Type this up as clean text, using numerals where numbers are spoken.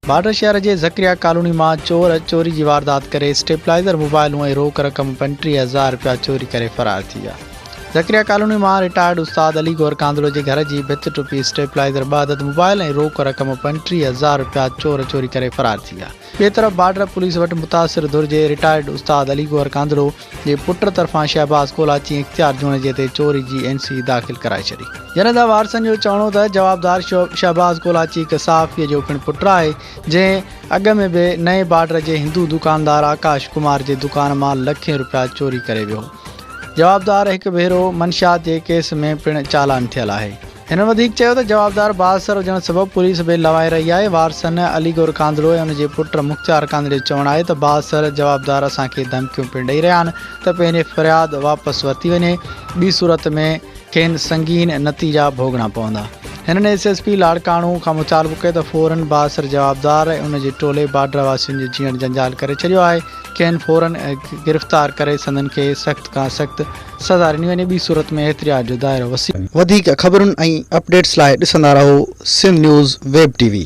Border شهر جي Zakariya colony مان چور چوري جي واردات ڪري اسٽيپلائيزر، موبائلون ۽ روڪ رقم 35 هزار رپيا چوري ڪري فرار ٿي ويا. ذڪريا ڪالوني مان رٽائرڊ استاد علي گوهر ڪانڌڙو جي گهر جي ڀت ٽپي اسٽيپلائيزر، ٻه عدد موبائل ۽ روڪ رقم 35 هزار رپيا چور چوري ڪري فرار ٿي ويا. ٻئي طرف بارڊر پوليس وٽ متاثر ڌر جي رٽائرڊ استاد علي گوهر ڪانڌڙو جي پٽ طرفان شهباز ڪولاچي ۽ اختيار جوڻيجي تي چوري جي اين سي داخل ڪرائي ڇڏي. جڏهن ته وارثن جو چوڻ هو ته جوابدار شهباز ڪولاچي هڪ صحافي جو پڻ پٽ آهي جنهن اڳ ۾ به نئين بارڊر جي هندو دڪاندار آڪاش ڪمار جي دڪان مان لکين رپيا چوري ڪري ويو هو. جوابدار هڪ ڀيرو منشيات جي ڪيس ۾ پڻ چالان ٿيل آهي. هن وڌيڪ چيو ته جوابدار بااثر هجڻ سبب پوليس به لوائي رهي آهي، وارثن علي گور ڪانڌڙو ۽ ان جي پٽ مختيار ڪانڌڙي جو چوڻ آهي ته بااثر جوابدار اسان کي ڌمڪيون پڻ ڏئي رهيا آهن ته پنهنجي فرياد واپس ورتي وڃي ٻي صورت ۾ کين سنگين نتيجا ڀوڳڻا پوندا. هنن ايس ايس پي لاڙڪاڻو کان مطالبو ڪيو ته فورن بااثر جوابدار ۽ ان جي ٽولي بارڊر واسين جو جيئڻ جنجال ڪري ڇڏيو آهي کين فورن گرفتار ڪري سندن کي سخت کان سخت سزا ڏني وڃي ٻي صورت ۾ احتجاج جو دائرو وسيع وڌيڪ خبرن ۽ اپڊيٽس لاء ڏسندا رهو Sindh news web T V.